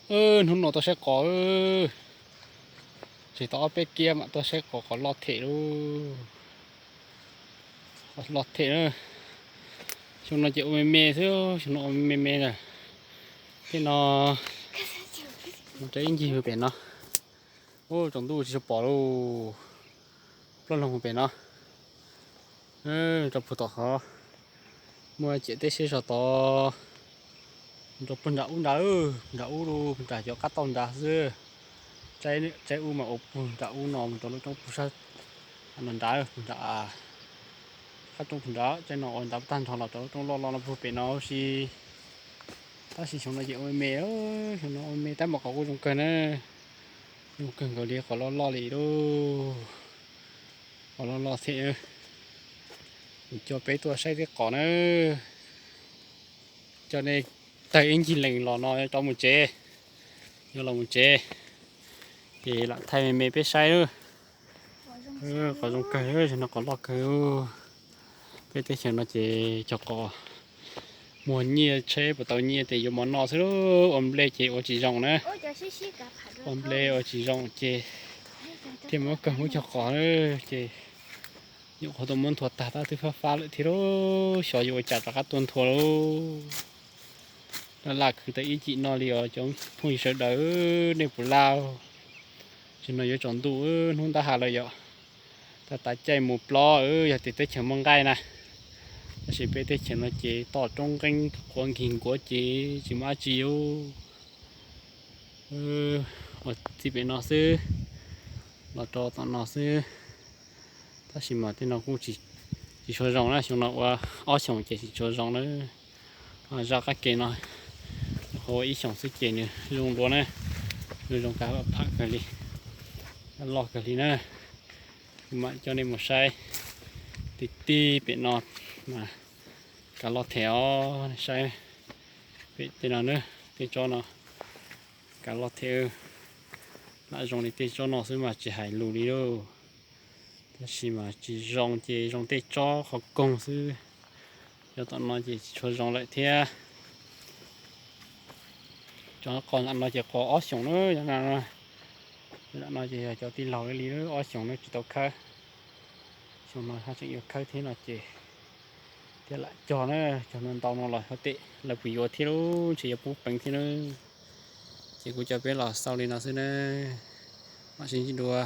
Hnub no tuaj saib qos, tseem tau ob peb kiab mam tuaj saib qos, qos loj thiab lauj. Qos loj thiab na. Xyoo no ces ua me me xwb, xyoo no ua me me na. Tej no mus rau ib ncig pem no. Ub, tsaus ntuj tsis tshua pom lauj. Plaub loog pem no. Rau puag tom qhov muaj ciam teb siab zog tod, rau puag nram ub nrad, nram ub, nram cov qab tauj nrad xwb. Tsaib ub mas ua puag nram ub no mus rau lub roob puag sab no nrad, puag nram qab roob puag nrad, tsaib no ua nrad tag nrho los rau lub roob loj loj no puag pem no huv si. Tab sis xyoo no ces ua me me, xyoo no ua me tab mas qos kuj zoo kawg na. Zoo kawg nkaus li, qos loj loj li lauj. Qos loj loj thiab. Kuv coj peb tuaj saib tej qos na. Coj nej tawg ib ncig lees los no rov mus tsev. Yuav los mus tsev ces lam thaij me me peb saib. Qos zoo kawg, no qos loj kawg. Peb teb chaws no ces cog qos muag nyiaj tsheb puas tau nyiaj ces yuav mov noj xwb lauj. Ua nplej ces ua tsis zoo na. Ua nplej ua tsis zoo ces thiaj muab kawg muab cog qos na. Ces nyuam qhuav tuaj muab nthua tag tab twb fab fab lawm thiab lauj. Xyov yuav ua cas rov qab tuaj nthua lauj. Laj laj khwv tau ib cim no li os cov phooj ywg sawv daws, nej puas laj? Tsis no yuav tsaus ntuj, hnub ntab has lawm yom. Tab tav caij mus plob, yog tias teb chaws muaj nqaij na. Tab sis peb teb chaws no ces toj roob nqeeb quav nkig nkuav ces tsis muaj dab tsi lauj. Ua txij pem no xwb, los rau tom no xwb. Tab sis mas tej no kuj tsis tshua zoo na, xyoo no ua ob xyoos ces tsis tshua zoo na. Zaj qab ke no ua ib xyoos xwb ces nws zoo dua na, nws zoo kav pham kawg li, loj kawg li na. Kuv mam coj nej mus saib ti ti pem no mas kav loj thiab os, saib pem tej no na, tej tsob no kav loj thiab. Lam zoo li tej tsob no xwb mas tsis hais lus li lauj. Tab sis mas tsis zoo ces zoo tej tsob qhov koog xwb. Cov tom no ces tsis tshua zoo lawm thiab. Cov qos no ces qos ob xyoos na, cov no ces yog cov tij laug li ob xyoos na tsis tau khawb. Xyoo no haj tseem yuav khawb thiab no ces thiaj lam cog na, cog no ntau no los hov tem lawv puas yuav thiab lauj, ntshe yuav pub peev thiab na. Ces kuv coj peb los xaus li no xwb na, mam sib ntsib dua.